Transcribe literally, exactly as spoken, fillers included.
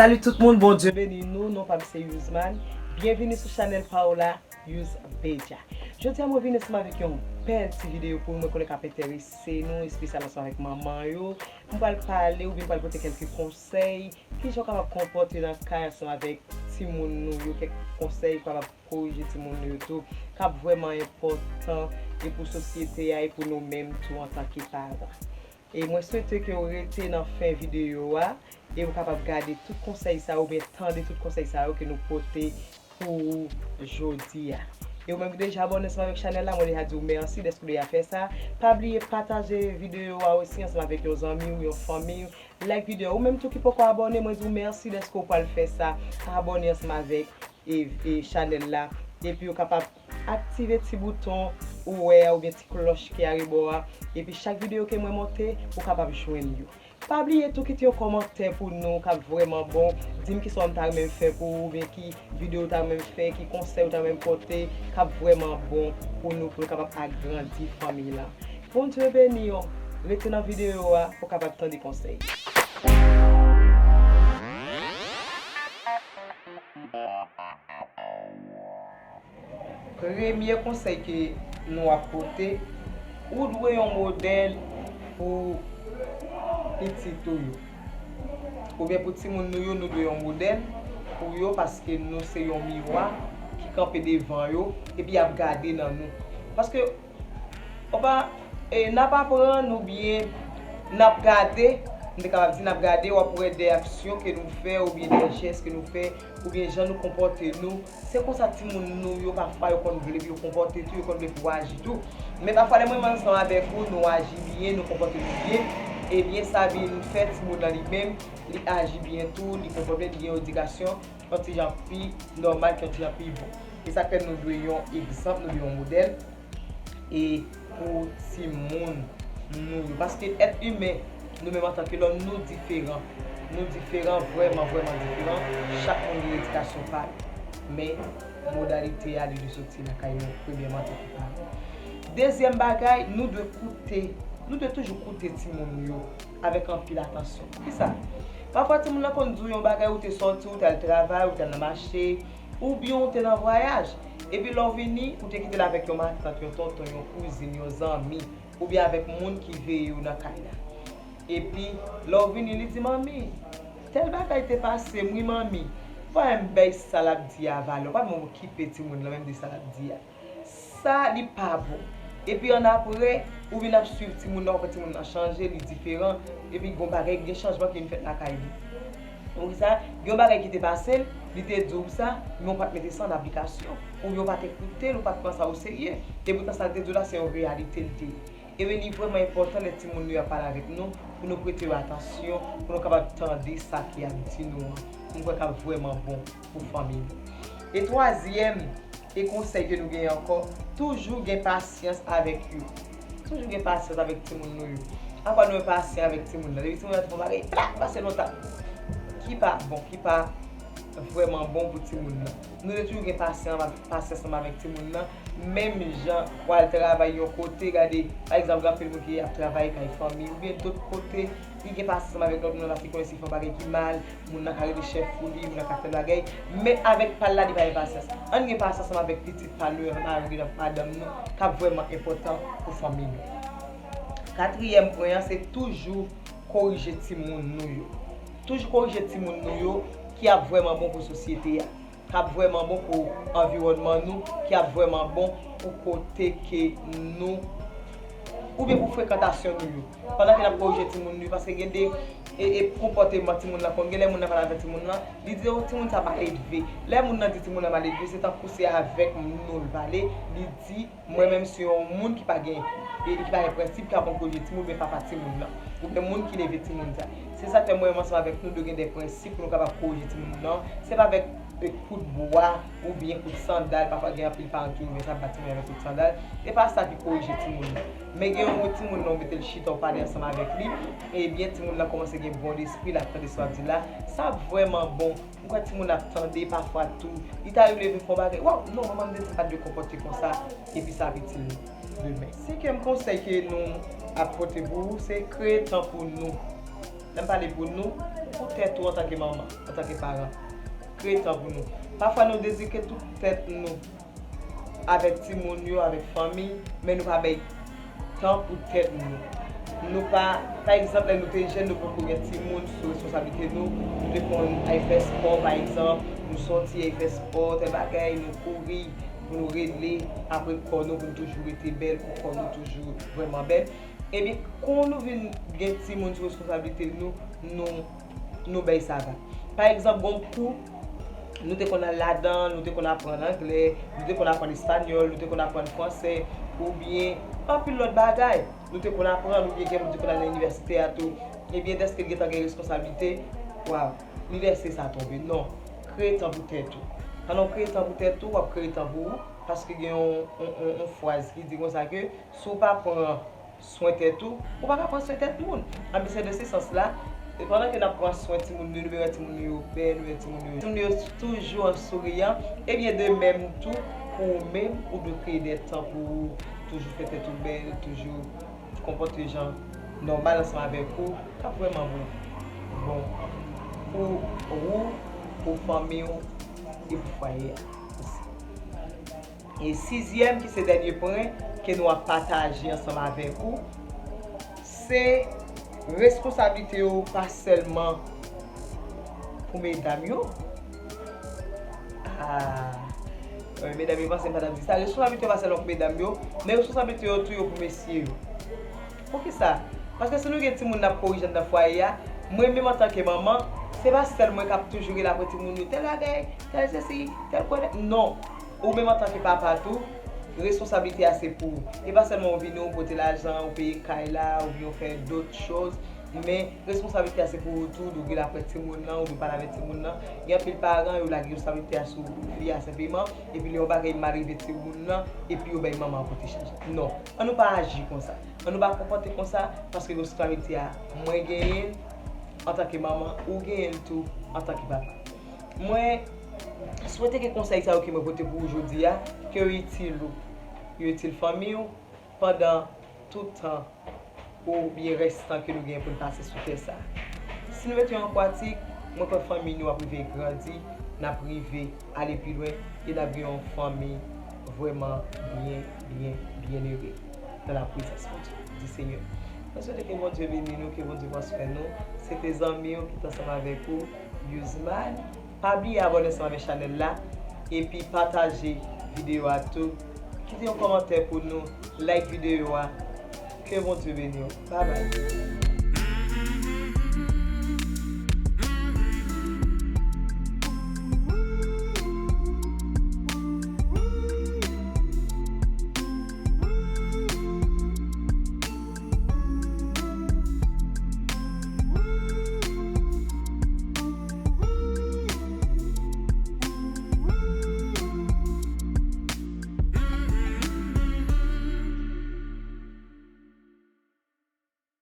Salut tout moun, Bondye beni nou. Non pa m se Youzman. Byenvini sou chanèl pa w la, Youz Media. Jodi a mwen vin ansanm avèk yon bèl ti videyo pou nou, mwen konnen k ap enterese nou, espesyalman ansanm avèk manman yo. M pral pale oubyen m pral pote kèlke konsèy, kijan w kapab konpòte nan kay ansanm avèk timoun nou yo, kèk konsèy ou kapab korije timoun nou yo tou, k ap vrèman enpòtan e pou sosyete a e pou nou menm tou antanke paran. E mwen swete ke w rete nan fen videyo a e w kapab gade tout konsèy sa yo oubyen tande tout konsèy sa yo ke nou pote pou ou jodi a. E ou menm ki deja abòne ansanm avèk chanèl la, mwen deja di w mèsi dèske w deja fè sa. Pa bliye pataje videyo a osi ansanm avèk yon zanmi w, yon fanmi w. Like videyo a. Ou menm tou ki poko abòne, mwen di w mèsi dèske w pral fè sa. Abòne ansanm avèk e, e chanèl la. Epi ou kapab aktive ti bouton ou wè a oubyen ti klòch ki arebò a. Epi chak videyo ke mwen monte, ou kapab jwenn yo. Pa bliye tou kite yon kòmantè pou nou k ap vrèman bon. Di m kisa w ta renmen m fè pou ou, oubyen ki videyo w ta renmen m fè, ki konsèy w ta renmen m pote, k ap vrèman bon pou nou, pou nou kapab agrandi fanmi la. Bondye beni w. Rete nan videyo a pou w kapab tande konsèy. Premye konsèy ke nou ap pote, ou dwe yon modèl pou pitit ou yo. Oubyen pou timoun nou yo, nou dwe yon modèl pou yo, paske nou se yon miwa ki kanpe devan yo, epi y ap gade nan nou. Paske, ou pa, e, n ap aprann oubyen n ap gade, m te kapab di n ap gade, w ap wè de aksyon ke nou fè oubyen de jès ke nou fè, oubyen jan nou konpòte nou. Se konsa timoun nou yo, pafwa, yo konn vle pou yo konpòte tou, yo konn vle pou yo aji tou. Men pafwa, lè mwen menm ansanm avèk ou, nou aji byen, nou konpòte nou byen, ebyen, sa vin fè timoun nan li menm, li aji byen tou, li konpòte, li gen edikasyon yon ti jan pi nòmal, ki yon ti jan pi bon. E sa k fè nou dwe yon egzanp, nou dwe yon modèl. E pou timoun nou yo. Paske èt imen, nou menm antanke lòm, nou diferan. Nou diferan, vrèman, vrèman diferan. Chak moun gen edikasyon pa l. Men, modalite a, li dwe soti lakay nou, premyèman, antanke paran. Dezyèm bagay, nou dwe koute. Nou dwe toujou koute timoun yo avèk anpil atansyon. Poukisa? Pafwa, timoun nan konn di w yon bagay, ou te sòti, ou t al travay, ou t al nan mache, oubyen ou te nan vwayaj. Epi lè w vini, ou te kite l avèk yon matant, yon tonton, yon kouzin, yon zanmi, oubyen avèk moun ki veye w nan kay la. Epi, lè w vini, li di, "Manmi, tèl bagay te pase m, wi, manmi." Pa menm bay sa l ap di a valè, ou pa menm okipe timoun nan menm de sa l ap di a. Sa, li pa bon. Epi annapre, ou vin ap swiv timoun nan, ou fè timoun nan chanje, li diferan, epi gon bagay, gen chanjman ki vin fèt lakay li. Poukisa? Gen yon bagay ki te pase l, li te di w sa, men w pa t mete sa an aplikasyon, oubyen w pa t koute l, ou pa t pran sa oserye. Epoutan sa l te di w la, se yon reyalite l te ye. Ebyen, li vrèman enpòtan lè timoun nou yo ap pale avèk nou, pou nou prete yo atansyon, pou nou kapab tande sa ke y ap di nou an. M kwè k ap vrèman bon pou fanmi nou. E twazyèm, e konsèy ke nou genyen ankò, toujou gen pasyans avèk yo. Toujou gen pasyans avèk timoun nou yo. Pafwa nou enpasyan avèk timoun nan. Depi timoun nan te fè yon bagay, plak, pase lontan. Ki pa bon, ki pa vrèman bon pou timoun nan. Nou dwe toujou gen pasyan, pasyans ansanm avèk timoun nan. Menm jan w al travay yon kote, gade, pa egzanp, gen anpil moun ki ap travay kay fanmi, oubyen dòt kote, li gen pasyans ansanm avèk lòt moun nan, paske li konnen si l fè yon bagay ki mal, moun nan ka rele chèf pou li, moun nan ka fè bagay. Men avèk pa l la, li pa gen pasyans. Ann gen pasyans ansanm avèk pitit pa nou yo, avèk mari nou, avèk madanm nou, k ap vrèman enpòtan pou fanmi nou. Katriyèm pwen an, se toujou korije timoun nou yo. Toujou korije timoun nou yo ki ap vrèman bon pou sosyete a, k ap vrèman bon pou anviwònman nou, ki ap vrèman bon pou kote ke nou, oubyen pou frekantasyon nou yo. Pandan ke n ap korije timoun nou yo, paske gen de, e, e, konpòteman timoun nan konn gen, lè moun nan pale avèk timoun nan, li di, "O, timoun sa mal edve." Lè moun nan di timoun nan mal edve, se tankou se avèk nou l pale, li di, Mwen menm, si yon moun ki pa gen, e, ki pa gen prensip, ki ap korije timoun, men papa timoun nan, oubyen moun ki leve timoun sa. Se sa k fè mwen menm ansanm avèk nou dwe gen de prensip pou nou kapab korije timoun nan. Se pa avèk, e, kout bwa oubyen kout sandal, pafwa gen anpil paran ki renmen sa, bat timoun avèk kout sandal. E pa sa ki korije timoun nan. Men gen yon timoun nan, ou mete l chita, ou pale ansanm avèk li, ebyen timoun nan kòmanse gen bon lespri, l ap tande sa w ap di la. Sa ap vrèman bon. M kwè timoun ap tande pafwa tou. Li ta rive vin fè yon bagay. Waw, non, manman m te di m pa t dwe konpòte konsa. Epi sa ap itil nou demen. Senkyèm konsèy ke nou ap pote pou ou, se kreye tan pou nou. M pale pou nou, pou tèt ou antanke manman, antanke paran. Kreye tan pou nou. Pafwa nou dedike tout tèt nou avèk timoun yo, avèk fanmi, men nou pa bay tan pou tèt nou. Nou pa, pa egzanp, lè nou te jèn, nou poko gen timoun sou responsablite nou. Nou te konn al fè spò, pa egzanp, nou sòti al fè spò, tèl bagay, nou kouri, pou nou rele apre kò nou, pou nou toujou rete bèl, pou kò nou toujou vrèman bèl. Ebyen, kon nou vin gen timoun sou responsablite nou, nou, nou bay sa va. Pa egzanp, gon kou, nou te konn al ladan, nou te konn aprann anglè, nou te konn aprann espanyòl, nou te konn aprann fransè, oubyen anpil lòt bagay. Nou te konn aprann, oubyen gen moun ki konn al nan inivèsite a tou. Ebyen, dèske l gentan gen responsablite, waw, li lèse sa tonbe. Non, kreye tan pou tèt ou. Pandan w kreye tan pou tèt ou, w ap kreye tan pou ou, paske gen yon, yon, yon, yon fraz ki di konsa ke si w pa pran swen tèt ou, ou pa ka pran swen tèt moun. Anben, se de se sans la, e pandan ke n ap pran swen timoun nou, nou bezwen timoun nou yo bèl, nou bezwen timoun nou yo, timoun nou yo toujou an souriyan, ebyen de menm tou, pou ou menm, ou dwe kreye de tan pou ou, toujou fè tèt ou bèl, toujou konpòte jan nòmal ansanm avèk ou, k ap vrèman bon, bon pou ou, pou fanmi w e pou fwaye a osi. E sizyèm, ki se dènye pwen ke nou ap pataje ansanm avèk ou, se responsablite yo pa sèlman pou medam yo. Ah, wi, medam yo panse m pa t ap di sa. Responsablite yo pa sèlman pou medam yo, men responsablite yo tou yo pou mesye yo. Poukisa? Paske si nou gen timoun n ap korije anndan fwaye a, mwen menm antanke manman, se pa sèl mwen k ap toujou rele apre timoun yo, tèl bagay, tèl sesi, tèl kwè. Non. Ou menm antanke papa tou, responsablite a se pou ou. E pa sèlman ou vini, ou pote lajan, ou peye kay la, oubyen ou fè dòt choz, men responsablite a se pou ou tou, ou dwe rele apre timoun nan, ou dwe pale avèk timoun nan. Gen anpil paran, yo lage responsablite a sou fi a senpleman, epi lè yon bagay mal rive timoun nan, epi yo bay manman an pote chaj la. Non, ann nou pa aji konsa. Ann nou pa konpòte konsa, paske responsablite a, mwen genyen l antanke manman, ou genyen l tou antanke papa. Mwen swete ke konsèy sa yo ke mwen pote pou ou jodi a, ke yo itil ou, yo itil fanmi w pandan tout tan oubyen rès tan ke nou gen pou n pase sou tè sa a. Si nou mete yo an pratik, mwen kwè fanmi nou ap rive grandi, n ap rive ale pi lwen, e n ap gen yon fanmi vrèman byen, byen, byenere nan la prezans Bondye, di Senyè. Mwen swete ke Bondye beni nou, ke Bondye pran swen nou. Se te zanmi w ki t ansanm avèk ou, Yuzman. Pa bliye abòne ansanm avèk chanèl la, epi pataje videyo a tou. Kite yon kòmantè pou nou, like videyo a. Ke Bondye beni w. Babay.